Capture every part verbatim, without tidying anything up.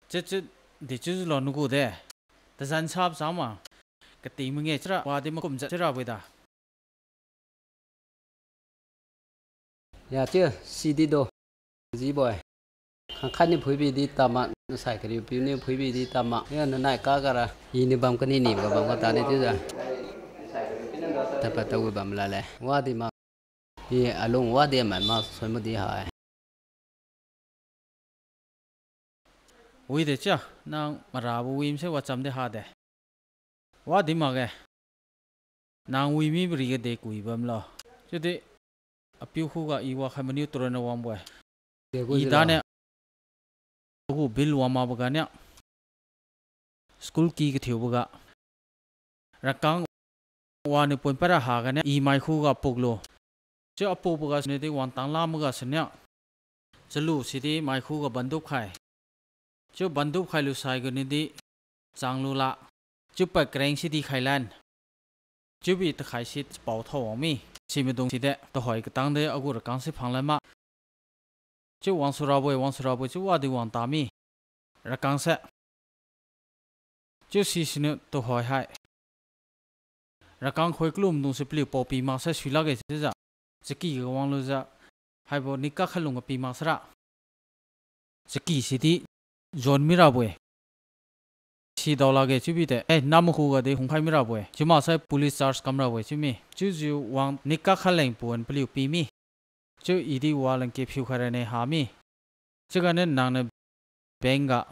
Chiu, chiu, di chiujiulo nagu de. Tazan sap sama. Kating mange chiura, wadi makum jat chiura wida. Ya chiu, sidi do. Jibo-e. Khangkhat niu phuibi di tama, nasai kariu piu niu phuibi di tama. Ya nanai ka gara, iniu bam kani nibo ga bam ga tani chiujiu. Tapa tao wi bam lale. Wadi ma. I alung wadi mai ma soi madi ha-e. Wide chia, nang marabo wimse wacham de hade. Wadi makge. Nang wimibo riga de kui bamlo. Chiudi apiu khuga i wakhai maniu turonna wangbo-e. I dane agu bill wang makbo ganiu. School ki kathiubo ga. Rakang waniu pon para ha ganiu i mai khuga puklu. Chiu apukbo ga siniu di wangtang lamaga siniu. Chalu sidi mai khuga bandup khai. Chiu bandup khailu saiga niudi changlu la. Chiu pad kareng sidi khailan. Chiubi takhai si chapao thao wang mi. Simaidung side tuhoi katang de agu rakang si phanglan ma. Chiu wangsurabo-e, wangsurabo-e, chiu wadi wangta mi. Rakang se. Chiu si siniu tuhoi hai. Rakang khoi kalumaidung si paliu paopi maksai sui lakge chiujiu. Chaky ga wanglujiu. Haibo nikak khalung ga pi maksara. Chaky sidi zon mirabo-e. Si dao lakge chiubi de. Eh, nam khuga di hungkhai mirabo-e. Chiu maksai police charge kamrabo-e chiu mi. Chiujiu wang nikak khaleng pon paliu pi mi. Chiu idi waleng ke phiu khaira ne ha mi. Chiuganiu nangniu bank ga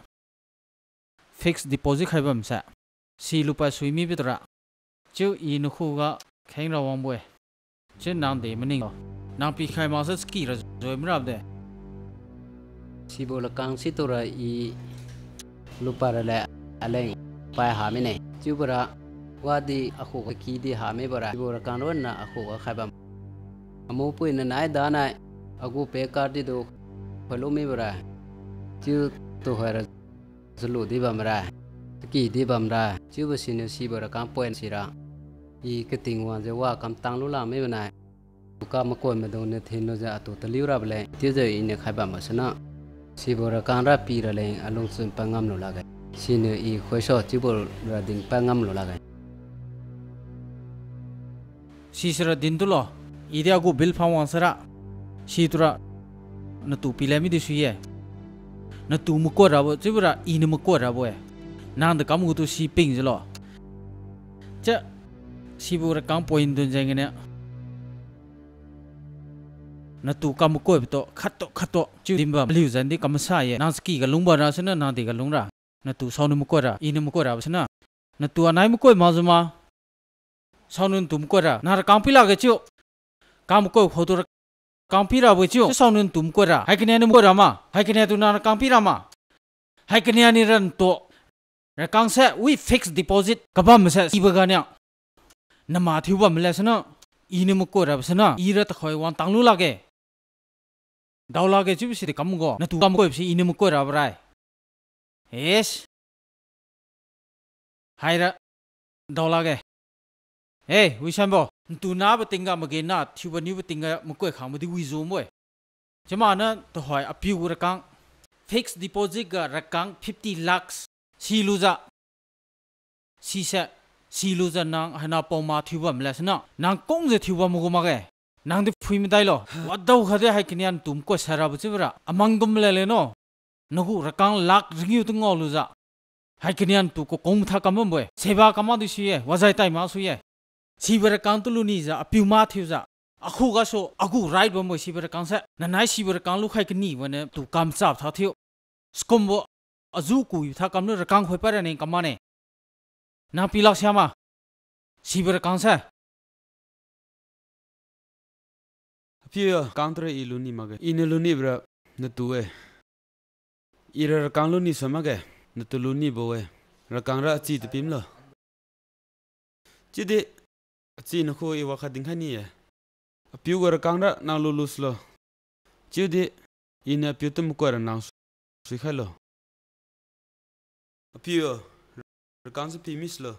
fixed deposit khai bamse. Si lupa sui mibi tura. Chiu i nakhuga khengra wangbo-e. Chiu nang de maning lo. Nang pikhai maksa chaky ra zoi mirabo de. Sibo rakang si tura i lupa rale aleng pai ha mine. Chiubora wadi akhuga kidi ha mibora. Sibo rakang ronna akhuga khai bam. Amupui nanai danai agu pay card didu khoilu mibora. Chiu tuhoira chalu di bamra. Chaky di bamra. Chiubo siniu sibo rakang point sira. I kating wangjiu wa kamtang lula mibonai. Tuka makoi maidungniu thinlujiu atu taliu rabo leng. Chiujiu iniu khai bambo suna. Sibo rakang ra pi raleng alungchun pa ngamlu lakge. Siniu i khoiso chiubo ra din pa ngamlu lakge. Sisira din tulo, idi agu bill phang wang sara. Situra, natu pile midi sui ye. Natu makoi rabo, chiubora iniu makoi rabo-e. Nang dekam gutu si ping jilo. Chia, sibo rakang point dun jengniu. Natu kam makoibo tu, khattu, khattu, chiu dinbam, aliu jandi kamasa ye. Nang chaky ga lungbo ra suna, nang di ga lungra. Natu saoniu makoira, iniu makoirabo suna. Natu anai makoi makjiu ma. Saoniu natu makoira, nang rakang pi lakge chiu. Kam makoi khaotu rakang pirabo chiu. Chiu saoniu natu makoira. Haikania niu makoira ma. Haikania tu nang rakang pira ma. Haikania ni rantu. Rakang se, wi fixed deposit. Kabam se, sibo ganiu. Nama thiu bam le suna. Iniu makoirabo suna. Ira takhoi wangtang lu lakge. Dao lakge chiubo si de kam go. Natu kam koibo si iniu makoirabo rai. Yes. Haira. Dao lakge. Eh, wisanbo. Natu nabo tingga mage na thiubo niubo tingga makoi khangbo di wijiu bo-e. Chiumaniu tuhoi apiu gu rakang. Fixed deposit ga rakang fifty lakhs. Silujiu. Sise, silujiu nang haina paoma thiubam le sina, nang kungjiu thiubam gu makge. Nang di phui madailo. Wadao khatdi haikania natu makoi sairabo chiubora. Amang dum le le no. Nagu rakang lakh ringiu tu ngaolujiu. Haikania natu kakung matha kam bambo-e. Seba kam mak di sui-e, wajai tai mak sui-e. Sibo rakang tu lunijiu, apiu ma thiujiu. Akhugasu, agu right bambo-e sibo rakang se. Nanai sibo rakang lukhai kanibo niu tu kam chap tha thiu. Sikumbo aju kui tha kamlu rakang khoi paira ning kam mane. Nang pilak siama. Sibo rakang se. Apiu, rakang tura i luni makge. Iniu lunibora natu-e. Ira rakang luni sa makge. Natu lunibo-e. Rakang ra achi tu pimlo. Chiudi, achi nakhu i wakhat dinkhai ni-e. Apiu gu rakang ra nang lulu sulo. Chiudi, iniu apiu tu makoira nang suikhailo. Apiu, rakang sa pi mi sulo.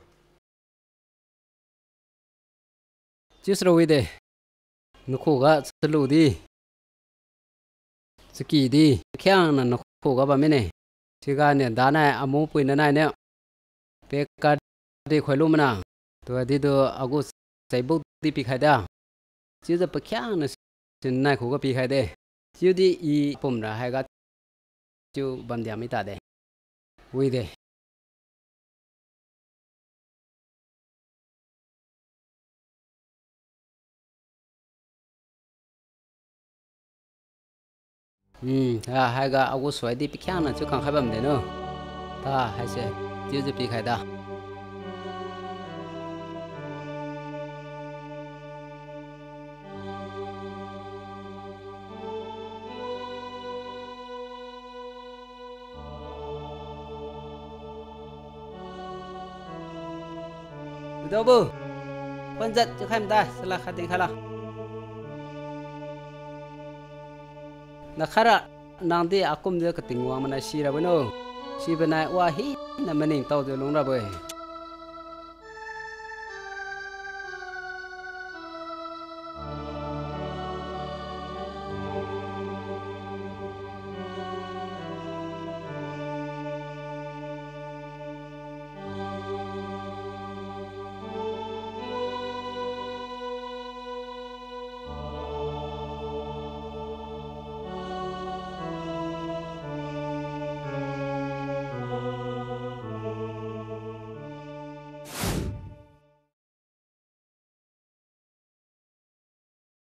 Chiusira wide, nakhuga chalu di, chaki di, khiangna nakhuga bam mine. Siga niu danai amu puina nai niu pay card di khoilu mana. Tuadi tu agu chaibo di pikhai da. Chiujiu pakhiangna sinai khuga pikhai de. Chiudi i pumra haiga chiu bamdiam mi tade. Wi de. Hmm, a, haiga agu suai di pakhiangna chiu khangkhai bam de no. Ta haise, chiujiu pikhai da. Daobo, phuanjat chiu khai mada, sala khat din khailo. Nakhaira, nangdi akumjiu kating wang mana sirabo no. Sibo nai wa hina maningtaojiu lungrabo-e.